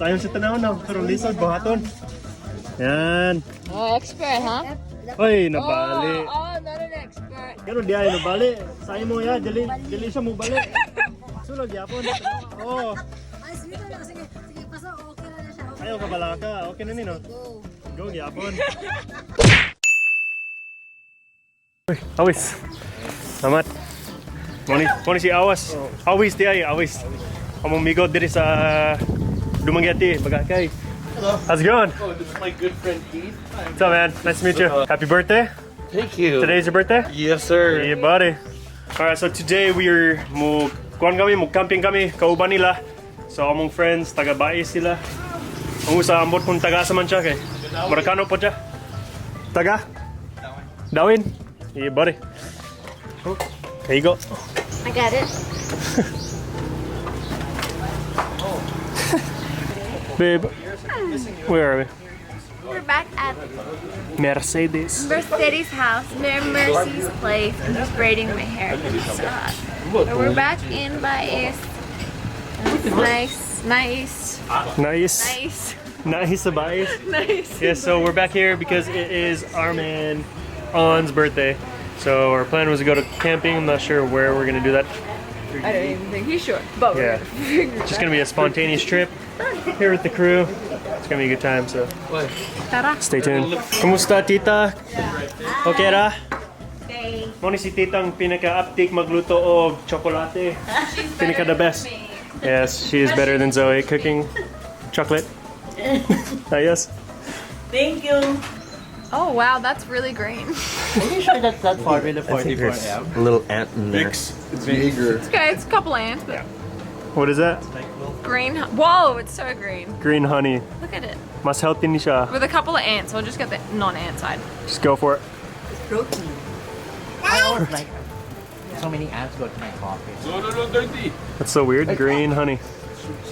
Sayon sa tanaw na, pero lisod buhaton. Yan. Oh, expert, huh? Oy, nabali. Oh, not an expert. Pero di ay nabali. Sayo mo ya, dili dili siya mo bali. Sulod yapon. Oh, Ay, sige na. Sige, sige, paso. Okay na na siya. Okay. ayaw ka balaka. Okay na nino. Go. Go gyapon. Uy, awis. Salamat. Mo ni si Awas. Awis di ay, awis. Among migo diri sa Dumaguete, Bagakay. Hello. How's it going? Oh, this is my good friend Keith. What's up, man? Nice to meet you. Happy birthday. Thank you. Today's your birthday? Yes, sir. Yeah, buddy. Alright, so today we are mo kuan kami, mo camping kami, kauban nila. So among friends, taga Bais sila. Ang usa ambot kung taga sa man siya kay. Maracano po siya. Taga? Dawin. Yeah, buddy. Oh, there you go. I got it. Babe, where are we? We're back at Mercedes. Mercedes' house, Mercy's place. I'm just braiding my hair. It's so hot. But we're back in Bais. It's nice, nice, Nice. nice, Nice sa Bais. nice. Yeah, so we're back here because it is Armin On's birthday. So our plan was to go to camping. I'm not sure where we're gonna do that. I don't even think he's sure, but we're Yeah. gonna figure It's just gonna be a spontaneous trip here with the crew. It's gonna be a good time, so stay tuned. Kumusta, tita? Okay ra? Mo ni si titang pinaka-uptake magluto og tsokolate. Pinaka the best. Yes, she is better than Zoe cooking chocolate. Ayos. Thank you. Oh wow, that's really green. Are you sure that's not Formula I think there's 44M? a little ant in there. It's Jaeger. Okay, it's a couple ants, but What is that? green. Whoa, it's so green. Green honey. Look at it. Mas healthy ni siya. With a couple of ants, we'll just get the non-ant side. Just go for it. It's protein. I always like so many ants go to my coffee. No, no, no, dirty. That's so weird. Green honey.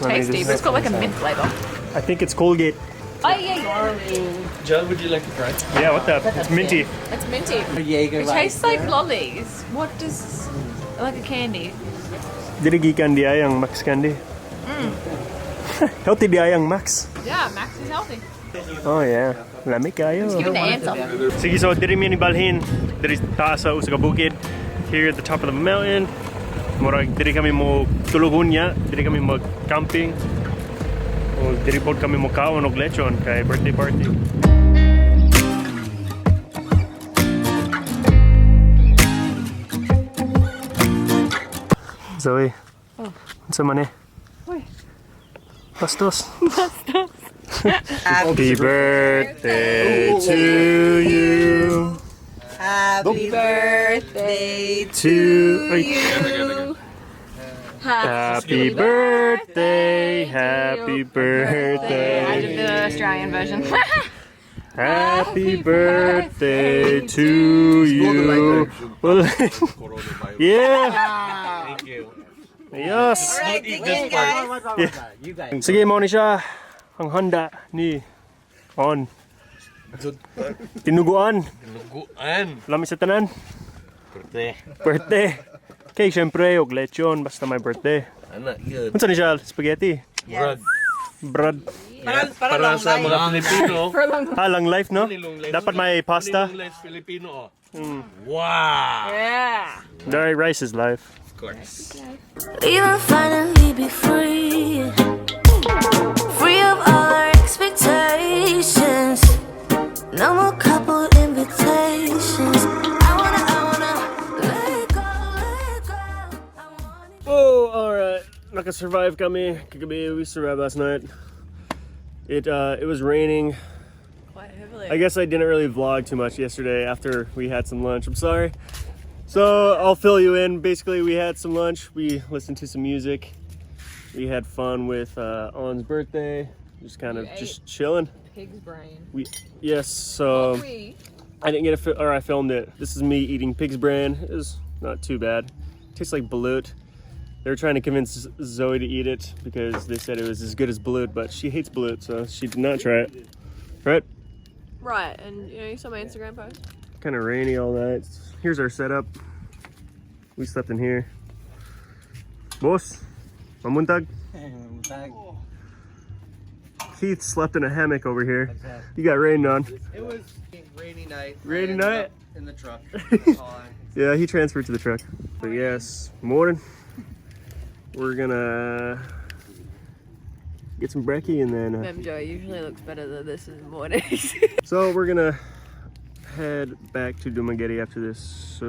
Let me Tasty, just- but it's got like a mint flavor. I think it's Colgate. Oh yeah, John, would you like to try? Yeah, what the? It's minty. it's minty. Jaeger It tastes like lollies. What does like a candy? Diri gikan di ay ang Max Candy. Healthy di ay ang Max. Yeah, Max is healthy. Oh yeah. Lami kayo. Giving the ants off. Sige, so diri mi ni balhin. Diri taas sa usa ka bukid. Here at the top of the mountain. Murag diri kami mo tulugon niya. Diri kami mag camping. O diri pod kami mo kaon og lechon kay birthday party. Zoe. Oh. Unsa man eh? Uy. Bastos. Bastos. Happy birthday to you. Happy birthday To you. Happy birthday, happy I did birthday, the Australian version. Happy birthday to you. Yeah. Thank you. Yes. Alright, Eat this part. You guys. Sige, mo ni siya. Ang handa ni On. Tinuguan. Luguan. Lami sa tanan. Birthday. Birthday. Okay, syempre, og lechon, basta may birthday. Ana, good. Unsa ni siya? Spaghetti? Brad. Bread. Para sa mga Pilipino. Ah, long life, no? Dapat may pasta. Long life Filipino. Oh. Wow. Yeah. Dairy rice is life. Of course. We will finally be free. Free of all our expectations. No more couple invitations. I wanna let go, let go. I want it. Oh, alright. Naka-survive kami. Kagabi, we survived last night. It was raining. Quite heavily. I guess I didn't really vlog too much yesterday after we had some lunch. I'm sorry. So I'll fill you in. Basically, we had some lunch. We listened to some music. We had fun with On's birthday. Just kind of You ate. just chilling. Pig's brain. We yes. So We. I didn't get a or I filmed it. This is me eating pig's brain. It was not too bad. Tastes like balut. They were trying to convince Zoe to eat it because they said it was as good as balut, but she hates balut, so she did not try it. Right? Right, and you know you saw my Instagram post. Kind of rainy all night. Here's our setup. We slept in here. Boss, mamuntag. Keith slept in a hammock over here. You got rained on. It was rainy night. I Rainy ended night? up in the truck. That's all I Yeah, he transferred to the truck. But yes, morning. We're gonna get some brekkie and then. Mem Joy usually looks better than this in the mornings. So we're gonna head back to Dumaguete after this. So.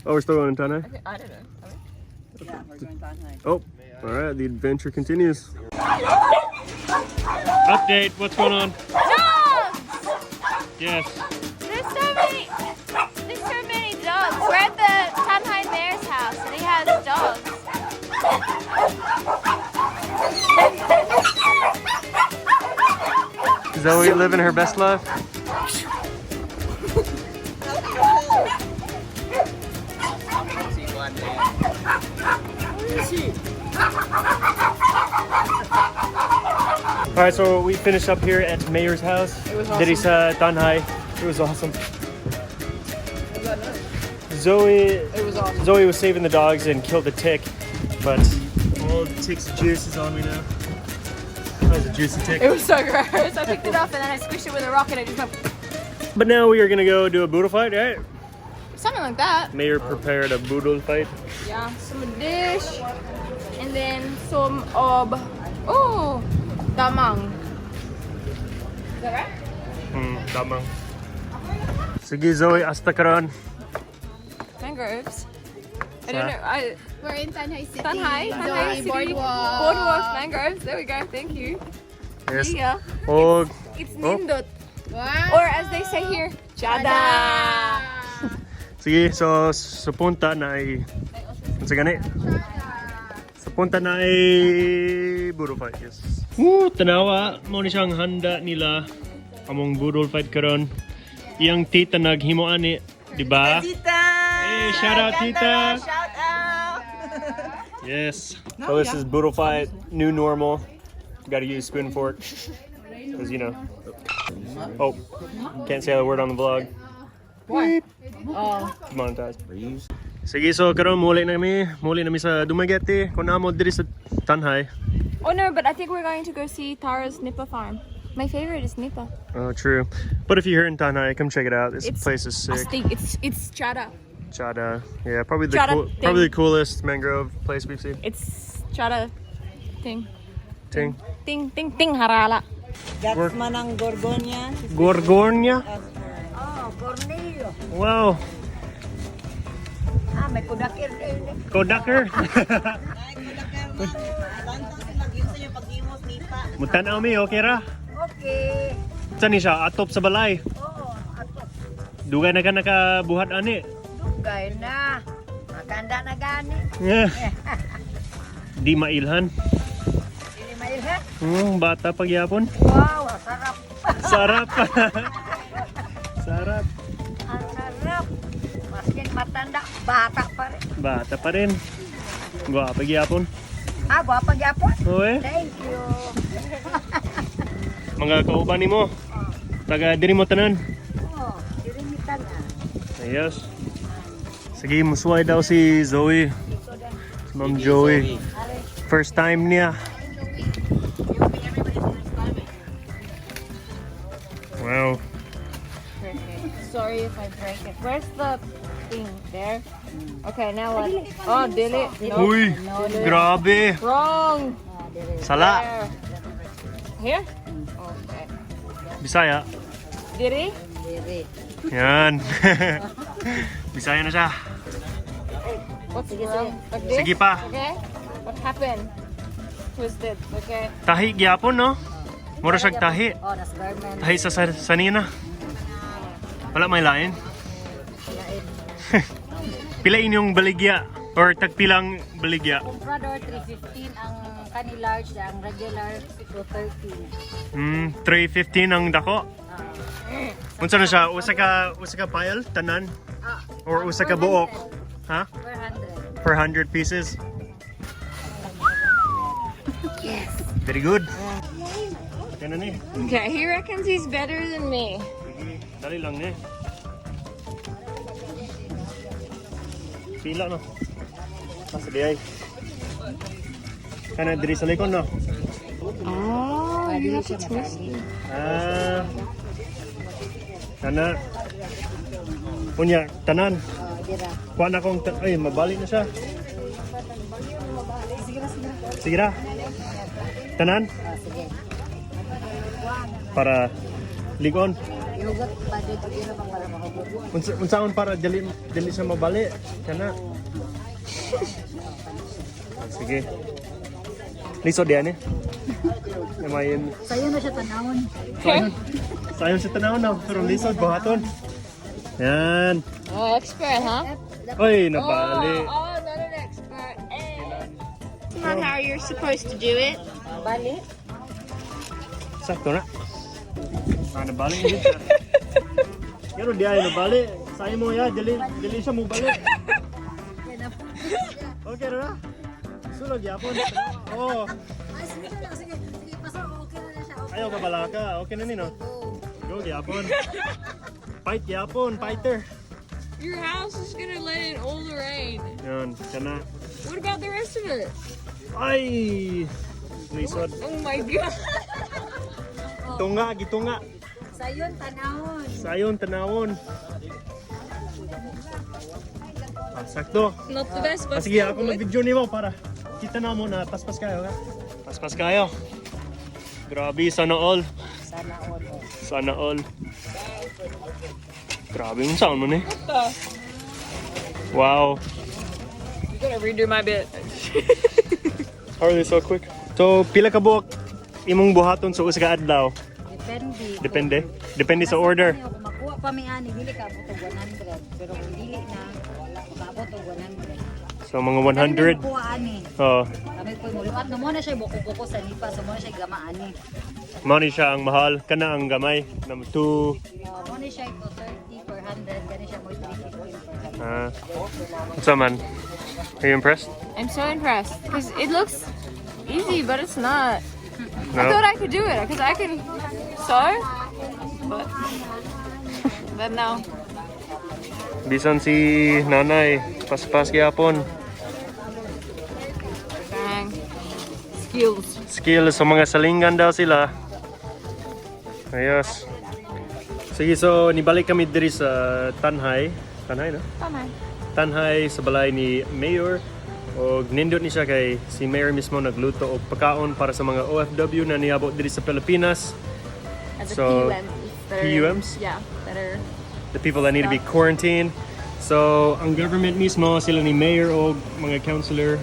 Oh, we're still going to Tanay? I don't know. Yeah, we're going Tanay. Oh, all right. The adventure continues. Update. What's going on? Dogs! Yes. There's so many. There's so many dogs. We're at the Tanjay Mayor's house, and he has dogs. Zoe living her best life. All right, so we finished up here at Mayor's house. It was awesome. Diri sa Tanjay. It was awesome. Zoe, it was awesome. Zoe was saving the dogs and killed the tick, but all the tick's juice is on me now. That was a juicy tick. It was so gross. I picked it up and then I squished it with a rock and it just went But now we are gonna go do a boodle fight, right? something like that. Mayor prepared a boodle fight. Yeah, some dish and then some of, oh, damang. Is that right? Damang. Sige Zoe, hasta karon. Mangroves. I don't know. We're in Tanjay City. Tanjay, Tanjay Zoe, City. Boardwalk. Boardwalk, mangroves. There we go. Thank you. Yes. Yeah. Og It's Oh. nindot. Wow. Or as they say here, jada. Sige, so sa punta na ay, unsa gani? Sa punta na ay boodle fight, yes. Woo, tanawa mo ni siyang handa nila among boodle fight karon. Iyang tita naghimo ani, di ba? Tita! Hey, shout out tita. Shout out! Yes. So this is boodle fight, new normal. Got to use spoon and fork, 'cause you know. Oh, can't say that word on the vlog. Why? Oh. Monetized. Sige, so karon muli na mi sa Dumaguete. Kung naa mo diri sa Tanjay. Oh no, but I think we're going to go see Tara's Nipa farm. My favorite is Nipa. Oh, true. But if you're here in Tanjay, come check it out. This It's place is sick. Astig. It's chara. Chada. Yeah, probably the Chada cool, thing. probably the coolest mangrove place we've seen. It's chara thing. Ting. Ting ting ting harala. That's Work. manang Gorgonia. Gorgonia. Oh, Cornelio. Wow. Ah, may kudakir din. Kodaker. Ay, kudakir man. Bantang sila gyud sa inyo paghimos nipa. Mutanaw mi, okay ra? Okay. Saan ni siya? Atop sa balay. Oo, ato. Dugay na ka nakabuhat ani. Dugay na. Matanda na gani. Yeah. Di mailhan. Dili mailhan. Bata pagyapon. Wow, ang sarap. Sarap. Sarap. Ang sarap. Maskin matanda, bata pa rin. Bata pa rin. Gwapa gyapon. Ah, gwapa gyapon. Oy. Thank you. Mga kauban nimo. Taga diri mo tanan. Oh, diri mi tanan. Ayos. Sige, musuway daw si Zoe. Si Ma'am Joey. First time niya. Wow. Sorry if I break it. Where's the thing? There? Okay, now what? Oh, dili. No. Uy, grabe. Wrong. Sala. There. Here? Okay. Bisaya. Diri? Diri. Yan. Bisaya na siya. What's wrong? Like this? Sige pa. Okay? What happened? Twisted. Okay. Tahi gyapon, no? Mura siyang tahi. Oh, nas garment. Tahi sa sanina. Wala may lain. Pila inyong baligya or tagpilang baligya? Comprador 315 ang kani large, ang regular 230. 315 ang dako. Unsa na siya? Usa ka pile tanan or usa ka buok? Ha? 400. Per 100 pieces. Yes. Very good. Ganun ni. Okay, he reckons he's better than me. Sige, dali lang ni. Pila no. Asa di ay. Kana diri sa likod no. Oh. Para dili siya mabali. Ah. Kana. Unya, tanan. Oh, dira. Kuha na kong ay, mabali na siya. Sige ra. Tanan Oh, sige. Para ligon. Ihugot pa dito dira pa para mahugot. Unsaon para dili dili siya mabali? Kana. Sige. Lisod yan eh. Namayin. Sayo na siya tanawon. Sayon sa tanaw na, pero lisod buhaton. Yan. Oh, expert, huh? Oy, nabali. Oh, not an expert. Eh. It's not how you're supposed to do it. Bali. Sakto na. Ah, nabali yun siya. Pero di ay nabali. Sayo mo ya, dili dili siya mo bali. Okay ra. Sulod yapon. Oh, Ay, sige na lang. Sige, sige. Pastor, okay na na siya. Okay. Ayaw kabalaka. Okay na ni no. Go gyapon. Fight gyapon, fighter. Your house is gonna let in all the rain. Yan, kana. What about the rest of it? Ay! Lisod. Oh my God. Tunga, gitunga. Sayon tanawon. Sayon, tanawon. Ah, sakto. Not the best, Ah, but sige, still ako good. mag-video nimo para kita na mo na paspas kayo ha. Paspas kayo. Grabe, sana all. Sana all. Oh. Sana all. Grabe yung sound mo ni. Wow. You gotta redo my bit. How are they so quick? So, pila ka buok imong buhaton sa usa ka adlaw? Depende. Depende. Depende sa order. Kung makuha pa mi ani, dili ka abot og 100. Pero kung dili na, wala makaabot og 100. So, mga 100. Kami makuha ani. Oh, Kami po mo na mo na siya buko-buko sa nipa, so mo na siya gama ani. Mao ni siya ang mahal. Kana ang gamay. Number 2. Oh, mo na siya 230 per 100, gani siya mo 315 per 100. Ah. What's up, man? Are you impressed? I'm so impressed because it looks easy, but it's not. I No? thought I could do it because I can sew, but no. Bisan si nanay, paspas gyapon. Bang. Skills. Skill sa mga salingan daw sila. Ayos. Sige, so nibalik kami diri sa Tanhay. Tanhay, no? Tama. Tanhay sa balay ni Mayor. Og nindot ni siya kay si Mayor mismo nagluto og pagkaon para sa mga OFW na niabot diri sa Pilipinas. As So, PUMs. That are, PUMs? Yeah, that are The people that need to be quarantined. So, ang government mismo, sila ni mayor o mga councilor,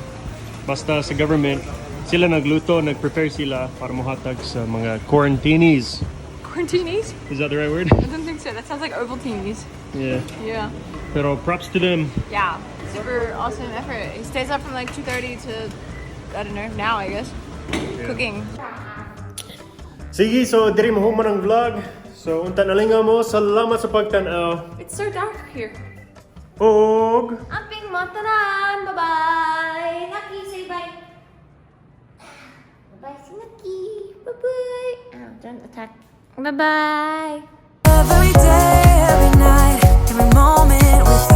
basta sa government, sila nagluto, nagprepare sila para mohatag sa mga quarantinees. Quarantinis? Is that the right word? I don't think so. That sounds like Ovaltinis. Yeah. Yeah. Pero props to them. Yeah. Super awesome effort. He stays up from like 2:30 to, I don't know, now I guess. Cooking. Sige, so diri mo human ang vlog. So unta nalingaw mo. Salamat sa pagtan-aw. It's so dark here. Og Amping matanan. Bye-bye. Naki, say bye. Bye-bye si Naki. Bye-bye. Ow, don't attack. Bye-bye. Every day, every night, every moment with